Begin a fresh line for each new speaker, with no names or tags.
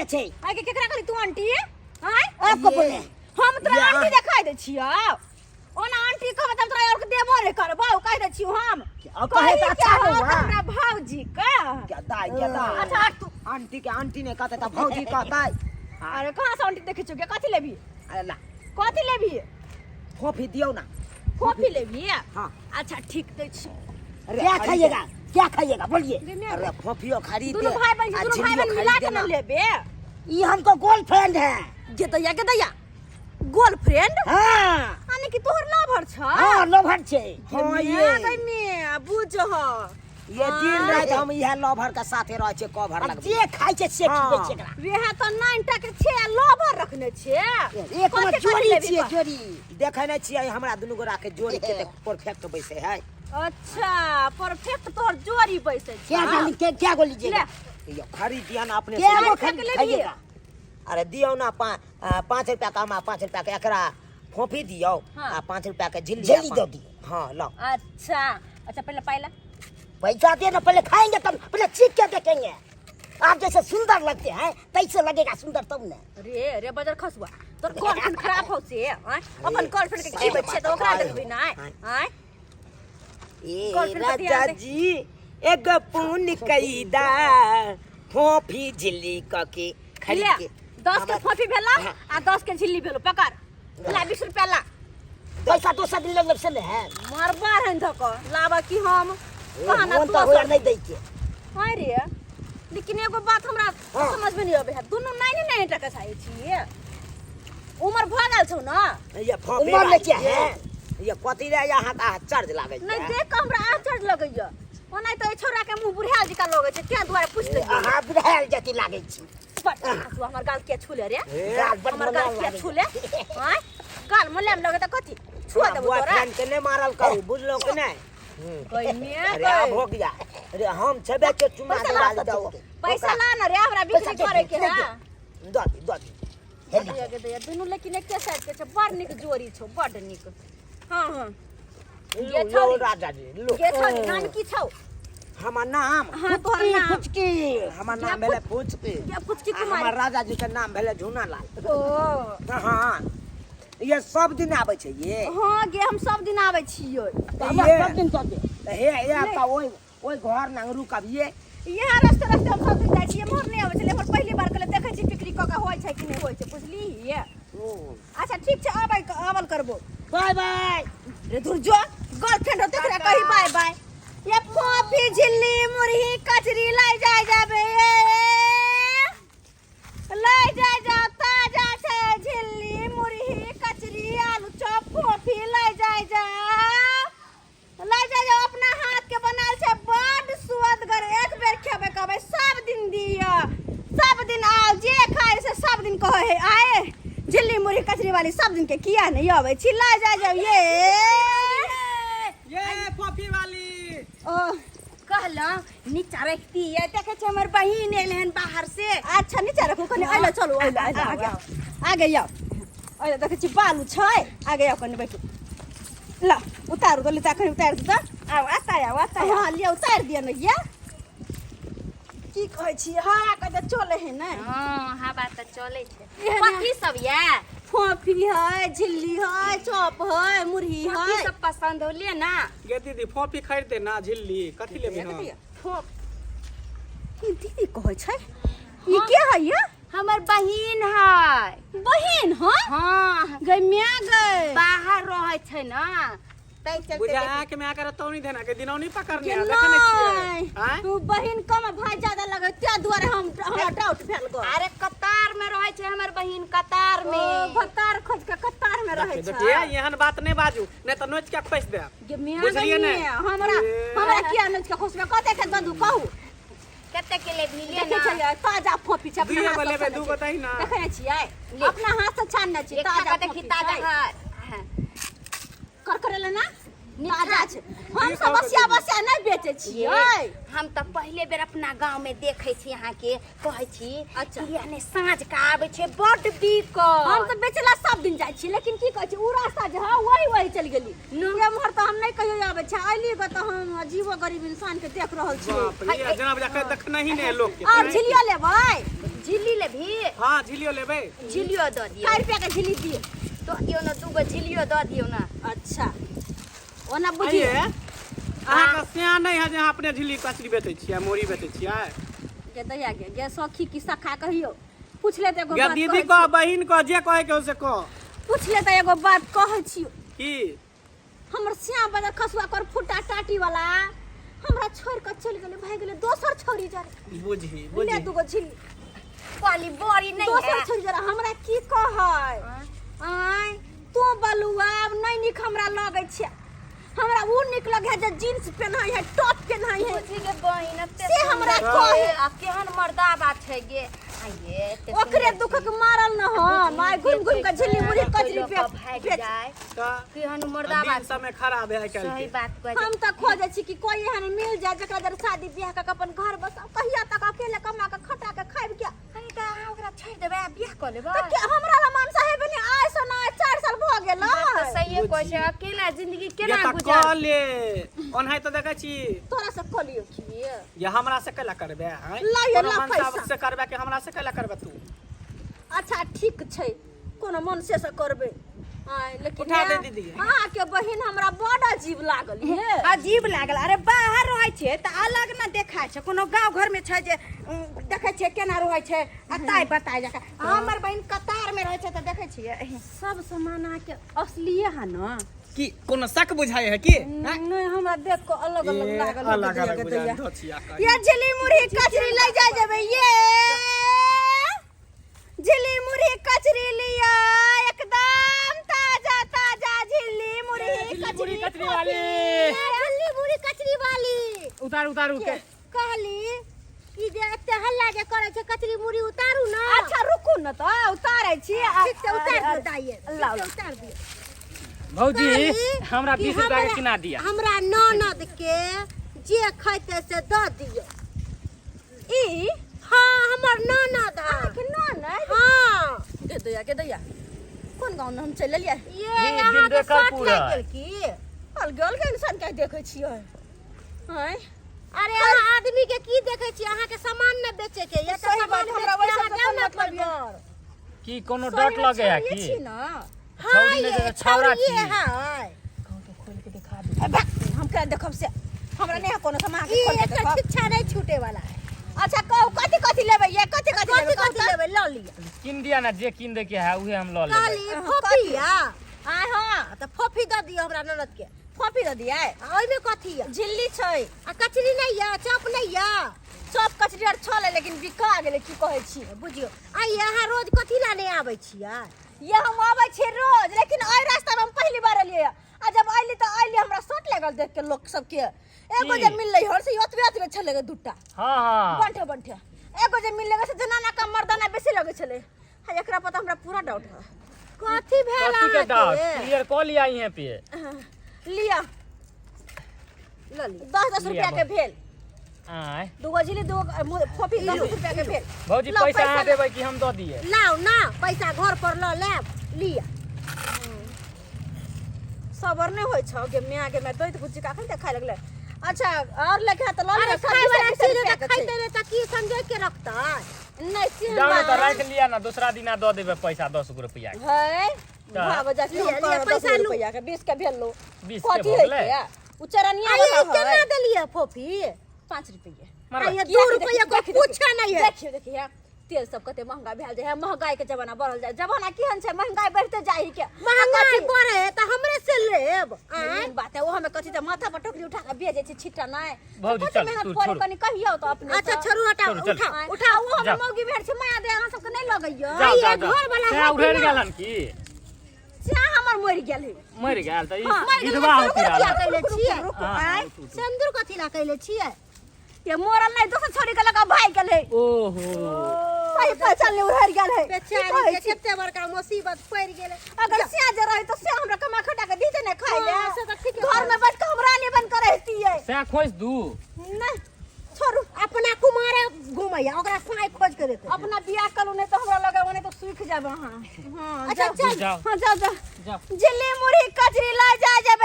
छै।
आइ के केकरा कहली तू आंटी? आय
आपको बोले।
हम तोरा
या।
आंटी देखाई दै छियौ। ओना आंटी कहबै त हम तोरा और के देबो नहि करबौ, कहि दै छियौ हम।
अब कहे
कही
तऽ अच्छा
के
ने
हौ
हुआ।
हमरा भौजी के।
क्या दाई, क्या दाई।
अच्छा हट तू।
आंटी के आंटी ने कहते तऽ भौजी कहतै।
अरे कहाँ से आंटी देखै छियौ गे? कथी लेबही?
अरे ला।
कथी लेबही?
फोफी दियौ ना।
कॉफी लेबही?
हाँ।
अच्छा ठीक दै छी।
अरे
क्या
खरीद
खाइएगा, क्या खाइएगा बोलिए?
अरे फोफियो खरीद
दुनू भाई बहन
आ
दुनू भाई
झिल्लियो
बहन मिला
खरीद
के
देना।
न लेबे।
ये हमको गर्लफ्रेंड है।
गे दैया, गे दैया, गर्लफ्रेंड?
हाँ।
यानी कि तोहर लवर छ?
हाँ, लवर छे।
हाँ,
ये
ये।
गई में बुझ ह।
ये दिन रात हम इहे लवर के साथे रहे छे, कवर
अब
लगबे।
जे खाइ छै से
हाँ।
खिबै छै एकरा।
वेहा त 9 टा के छे लवर रखने छे।
एक
कथी कथी
जोड़ी
लेबही
छियै,
कह?
जोड़ी।
देखै नै छियै हमरा दुनू गोरा के जोड़ी के परफेक्ट बैसे है।
अच्छा परफेक्ट तोहर जोड़ी बैसे छै।
क्या डाली, क्या क्या गोली लीजिएगा?
ले।
यो खरीद दिया ना अपने
क्या
से।
गो
खरीद
खरीद
लेबही?
खाइएगा?
अरे दियौ ना 5 रुपया का, हमरा 5 रुपया के एकरा फोफी दियौ।
हाँ।
आ 5 रुपया के झिल्ली
झिल्ली
आ
दऽ दियौ।
हाँ लाओ।
अच्छा अच्छा पहले पाइला।
पैसा दे ना, पहले खाएंगे तब, पहले चीख के देखेंगे। आप जैसे सुंदर लगते हैं तैसे लगेगा सुंदर तब ना।
रे रे बजर खसुआ, तोर गर्लफ्रेंड खराब हो से आय? अपन गर्लफ्रेंड के खिबै छियै त ओकरा देखबै नै आय?
ए
गर्लफ्रेंड पर ध्यान
राजा
दे।
जी एगो पुन कैदा फोफी झिल्ली क के खरीद
ले,
के।
10 के फोफी भेला
हाँ।
आ 10 के झिल्ली भेलो, पकड़ ला 20 रुपया ला।
पैसा दोसर दिन लग से ने है।
मरबा रहन धक लाबा की हम
ए,
कहना
मोन तऽ होइया नहि दै के।
हाय रे, लेकिन एगो बात हमरा
हाँ।
समझ में नहीं आबै है, दुनू नाइन नाइन टका चाहै छी, उमर भऽ गेल छौ ना?
ये फोफी
उमर में क्या
वाली,
है?
ये कथी रे यहाँ का आश्चर्य लागै छै।
नहीं देख के हमरा आश्चर्य लगैया, ओना तऽ एहि छौड़ा के मुँह बुढ़ायल जकाँ लगै छै, तें दुआरे पूछि लेलियै।
अहाँ बुढ़ायल जति लागै छी।
बड़ हमर गाल किया छूले रे?
ए,
गाल बड़
हमर गाल
मुलायम
किया
लागै।
छूले? आँय, गाल मुलायम लगै तऽ कथी छुआ देबौ तोरा?
बॉयफ्रेंड के नहीं मारल करू, बुझलो कि नहीं?
गई में
अरे अब हो गया। अरे हम छेबे के चुमा
पैसा
दिला
ला
जाओ।
पैसा ला ना रे, हमरा बिक्री
पैसा दे,
करे के
दे,
है।
दो दी, दो दी।
दैया गे दैया, दुनू लेकिन एके साइज के छै, बड़ नीक जोड़ी छौ, बड़ नीक। हाँ हाँ
लो,
ये
लो
छौड़ी।
राजा जी लो।
गे छौड़ी, नाम की छौ?
हमर नाम?
हाँ तोहर नाम।
फुचकी।
हमर नाम भेलै फुचकी।
गे फुचकी
आ हमर
कुमारी।
राजा जी के नाम भेलै झूना लाल।
ओ
हाँ ये सब दिन आबै छै ये।
हाँ गे, हम सब दिन आबै छियै।
तऽ हमरा
ये।
सब दिन दऽ दे।
तऽ हे ये तऽ ओहि ओहि घर नंग रुकब ये।
यहाँ रस्ते रस्ते हम सब दिन जाइ छियै, एम्हर नहि आबै छलै, एम्हर पहली बार कहलियै देखै छी बिक्री कऽ के होइ छै कि नहि होइ छै, बुझलिही? अच्छा ठीक छै, आबै आवल करबो।
बाय बाय।
रे धुर जो, गर्लफ्रेंड होते एकरा कही बाय बाय। ये फोफी झिल्ली मुरही कचरी लै जाय जाबे, लै जाय जाओ, ताजा छै झिल्ली मुरही कचरी आलू चॉप फोफी लै जाय जाओ, लै जाय जाओ, अपना हाथ के बनाल छै, बड सुअदगर, एक बेर खेबै कहबै सब दिन दिअ, सब दिन आओ, जे खाय से सब दिन कहै है आए झिल्ली मुरही कचरी वाली, सब दिन के किया नहीं अबै छी, लै जाय जाओ। ये
ये कॉफी वाली।
ओ
कहलहुँ नीचा रखती है, देखै छै हमर बहिन एल हन बाहर से।
अच्छा नीचा रखू कनि, अइलो चलू, अइलो अइलो आगे आउ, आगे आउ, अइलो देखै छी बालू छै, आगे आउ कनि बैठू, ल उतारू तो लिता कनि उतारि दू तऽ।
आउ आता आउ आता आउ।
हाँ लिअ उतारि दिअ ने ये। की कहै छी हवा के तऽ चलै है ने?
हाँ हवा तऽ चलै छै।
एहन
कथी सब ये?
फोफी है, झिल्ली है, चॉप है, मुरही
कथी
है।
सब पसंद हो ले ना।
गे दीदी फोफी खरीद दे ना, झिल्ली कथी लेबी? हम
फोफ ई दीदी कहै छै, ई के है ये?
हमर बहिन है।
बहिन? हाँ
हाँ
गई म्या गई,
बाहर रहै छै ना तै चलते।
बुझा के मैं कर तौनी देना के दिनौनी पकड़ने
के
आ देखे नै छियै?
नहीं
आँय?
तू बहिन कम भाई ज्यादा लगे, ते दुआरे हम हमरा डाउट भेल गो।
अरे कतार में रहै छै हमर बहिन, कतार
ओ
में।
भतार खोज के कतार में रहै
देखिए
छै।
देखिए, एहन बात नहीं बाजू, नहीं तो नोच के खोस देब।
गे मियाँ
बुझलियै
गई
ने?
मियाँ, हमरा
ए।
हमरा किया नोच के खोसबे? कते के ददू कहू?
कते के लेबही ले
देखै
ना।
छियै ताजा फोफी छै, अपना
दुइए
हाथ
गो
से
लेबै,
छानने
दू गो
छियै।
दही ना।
देखै छियै
ले।
अपना हाथ से छानने छियै,
एक
ताजा
खा कऽ देखी
फोफी
ताजा
छै।
है। हाँ।
करकरेले ना ताजा छै। हम
की
सब
कहबै
बसिया
दीदी?
बसिया नहि बेचै छियै।
हम तऽ पहिले बेर अपना गांव में देखै छी अहाँके, कहै छी।
अच्छा।
कि यानी साँझ के आबै छै बड बिकल।
हम तऽ बेचला सब दिन जाइ छी, लेकिन की कहै छी उ रास्ता जे है वही वही चलि गेली, एम्हर तऽ हम नहि कहियो आबै छी, अयली गो तऽ हम अजीबो गरीब इंसान के देख रहल छी।
बाप रे, जेना बुझा के देखने ही नहीं है लोग के।
और झिलियो लेबै?
झिल्ली लेबही?
हाँ, झिल्लियो लेबै।
झिल्लियो दऽ दियौ।
4 रुपया के झिल्ली दियौ।
दऽ दियौ ने, दूगो झिल्लियो दऽ दियौ ने।
अच्छा, ओना बुझियौ।
आइये, अहाँके सियान नहि है जे अहाँ अपने झिल्ली कचरी बेचै छियै, मुरही बेचै छियै?
गे दैया, गे गे सखी की सखा कहियो, पूछ ले तऽ एगो
गे
बात
दीदी,
कहै
कह
छियौ।
बहिन, कह जे कहै के हो से कह।
पूछ ले तऽ एगो बात कहै छियौ।
की?
हमर श्याम बजा खसुआ कर फुटा टाटी वाला हमरा छोड़ के चल गेलै, भागि गेलै दोसर छौरी जरे।
बुझी
ले
बुझी।
दूगो झिल्ली।
कहली बड़ी नहीं
दोसर
है।
छोड़ी जरा हमरा की कहै? आँय तू बलुआ, आब नहि नीक हमरा लगै छै। हमरा उ नीक लगे है जे जींस पेन्है है, टॉप पेन्है है।
बुझी गे बहिन, एते
से हमरा
सुन्दर
कहे।
छै, आ केहन मर्दाबा छै गे आइये, एते
ओकरे
सुन्दर
दुखक मारल न हम आइ घुमि घुमि के झिल्ली मुरही
कोइ
कचरी
लऽ
पे
कऽ भागि
बेच।
जाय।
तऽ
केहन मर्दाबा।
दिन समय खराब है आइ काल्हि
सही
के।
बात कहै छै।
हम तऽ खोजै छी कि कोई एहन मिल जाय जकरा जर शादी बियाह कऽ के अपन घर बसाउ। कहिया तक अकेले कमा के खटा के खाइब के?
कनी तऽ अहाँ ओकरा छोड़ि देबै आ बियाह कऽ लेबै।
तऽ के हमरा ला मनसा हेबे नहि? आइ सँ नहि 4 साल भऽ गेल।
बात तऽ सहिए कहै छै, अकेला जिंदगी
ये
केना
तऽ
गुजर।
कऽ ले, ओनाहि तऽ देखै छी।
तोरा से कऽ लियौ की?
ये हमरा से कैला करबे आँय?
लाइए,
कोनो
ला
मनसा
पैसा।
से करबे कि हमरा से कैला करबे तू?
अच्छा ठीक छै, कोनो मन से से करबै आँय, लेकिन
उठा दे
हे,
दीदी।
अहाँके बहिन हमरा बड अजीब लागल हे।
अजीब लागल? अरे बाहर रहै छै तऽ अलग ने देखाइ छै। कोनो गाँव घरमे छै जे देखै छियै केना रहै छै आ ताइ बताइ जकाँ। हमर बहिन कतारमे रहै छै तऽ देखै छियै।
सब सामान अहाँके असलिए है ने?
की कोनो शक बुझाइ है की?
नहि, हमरा देख कऽ अलग अलग
ए,
लागल।
अलग अलग
दैया,
बुझाइ
दैया।
धोचिया कहीं।
ये झिल्ली मुरही कचरी ले जाय जेबै, ये झिल्ली मुरही कचरी लिया, एकदम ताजा ताजा झिल्ली मुरही
झिल्ली मुरही
कचरी।
कचरी वाली।
झिल्ली मुरही कचरी वाली।
उतारू उतारू के।
कहली कि जे एते हल्ला जे करै छै, कचरी मुरही उतारू ने।
अच्छा रुकू ने, तऽ उतारै छी।
ठीक छै, उतार दियौ दाइये।
लाउ।
ठीक छै, उतार दियौ।
भौजी,
कहली
हमरा
कि
20 रुपया के किना दिया।
हमरा ननद के जे खैते से दऽ दियौ।
ई
हाँ, हमर ननद है।
अहाँके ननद?
हाँ।
गे दैया, गे दैया, कोन गाँव में हम चलि एलियै?
ये
जी,
अहाँके
दिन
शर्ट
पूरा।
लागि गेल की?
अलगे अलगे इंसान के देखै छियै आँय।
अरे अहाँ आदमी के की देखै छी? अहाँके सामान ने बेचे के ये तऽ
सही बात,
सामान
हमरा
बेच के
वैसे
अहाँ
तऽ
जाउ
कोन
ने
मतलब
अपन
ये?
घर।
की कोनो
सही
डर
में
लगे है
छौड़िए
की?
छी ने।
हाँ
छौड़ी नहि
ये
तऽ छौड़ा
छौड़िए
छी।
है।
ए, भाग, हम केना देखब से? हमरा नहि है कोनो सामान
ई
खोल के
एकर
देखब।
शिक्षा नहीं छूटे वाला है।
अच्छा कहू, कथी कथी लेबै ये, कथी कथी
कथी
लेबै?
कथी लेबै लऽ लिअ।
किन दिया ना, जे किन दे के है उहे हम लऽ लेबै।
कहली
हाँ,
फोफी
कथी?
या
आँय हाँ।
तऽ फोफी दऽ दियौ हमरा ननद के।
फोफी दऽ दियै?
आ ओहिमे कथी यऽ?
झिल्ली छै।
आ कचरी नहि यऽ? चॉप नहि यऽ?
चॉप कचरी आर छलै, लेकिन बिका गेलै। की कहै छी?
बुझियौ, आइ अहाँ रोज कथी ला नहि आबै छियै?
ये हम आबै छियै रोज, लेकिन एहि रास्ता मे हम पहिली बार एलियै आ जब अयली तऽ अयली, हमरा शौक लागल देख के लोक सबके। एगो
की?
जे मिललै हर से ओतबे ओतबे छलै गे, दूटा।
हाँ हाँ।
बंठे बंठे एगो जे मिललै से जनाना का मर्दाना बेसी लगै छलै। आ एकरा पर तऽ हमरा पूरा डाउट है।
कथी भेल?
कथी के डाउट?
अहाँके
क्लियर कऽ लिया इहे पे।
लिअ।
लऽ लिअ।
10 10
लिअ।
रुपया के भेल।
आँय?
दूगो झिल्ली, दूगो फोफी, 10 10 रुपया के भेल।
भौजी,
लाउ।
पैसा अहाँ
ला।
देबै कि हम दऽ दियै?
लाउ ना पैसा, घर पर लऽ लेब, लिअ।
सबर नहि होइ छौ गे माय, गे माय, दैत गुज्जी कखन देखाय लगलै। अच्छा और लेके है तऽ लऽ
अरे
लिअ, सब
खाय वाला
20
चीज
रुपया
तऽ
के छै।
खाइते नहि तऽ की संजोग के रखतै?
नहि से
जाउ ने तऽ
बात।
राखि लिअ ने, दोसरा दिना दऽ देबै पैसा 10 गो रुपया के।
है
तऽ?
भाव जाइ छै।
लिअ,
हम
लिअ,
कहलहुँ
पैसा
10
लू।
रुपया के 20 के भेल लो।
20 के
कथी
भऽ
होइ
गेलै?
छै उ चरनिया
आइये
वाला
केना
है।
देलियै फोफी?
5 रुपये।
मारबै।
आइये
किया
2
कि
रुपया
देखियौ,
को
देखियौ,
पूछे नहीं है।
देखियौ देखियौ, तेल सब कते महंगा भेल जाइ है। महंगाई के जमाना बढ़ल जाय, जमाना केहन छै, महंगाई बढ़ते जाइ है के।
महंगाई बढ़े है तऽ हमरे से लेब आँय?
मेन बात है, वो हमें कथी तऽ माथा पर टोकरी उठा के बेचै छै छिट्टा नहि।
भौजी,
कते
चल,
मेहनत
तू
करे
छोड़ू।
कनी कहियौ तऽ अपने
अच्छा
तऽ।
छोड़ू, हटाओ।
छोड़ू, चल।
उठाओ।
आँय,
उठाओ।
आ ओ हमें
जाओ।
मौगी भेट छै माया दे, अहाँ सबके नहि लगैया?
जाउ
आइये
जाउ जाउ।
घर वाला
सएह
है कि
उधेड़
ना?
गेलन की?
से हमर मरि गेल है।
मरि गेल तऽ ई
हाँ, मरि गेल।
विधवा होती
कथी ला
रहल।
कैले छियै?
रुकू,
हाँ,
आँय।
उठू, उठू।
सिंदूर कथी ला कैले छियै?
ये मरल नहीं, दोसर छोड़ी के लगा भाग गेल है।
ओहो।
सही पहचान ले, उधर गेल है। की
बेचारी
कहै
के
छी?
कते बड़का मुसीबत पड़ि गेलै।
अगर सिया जे रही तो सिया हमरा कमा खटा के दीते ने खाइ ले।
हाँ, से तऽ ठीके।
घर में बैठ के हम रानी बन के रहतियै।
सएह खोजि दू।
नहीं छोड़ू।
अपना कुमारे घुमैया, ओकरा साँइ खोज के देतै।
अपना बियाह करू, नहीं तो हमरा लगे ओने तो सूख जाब अहाँ। हाँ।
अच्छा,
जाउ।
चल।
जाओ।
हाँ, जाओ जाओ।
जाओ।
झिल्ली मुरही कचरी ला जा जेबै।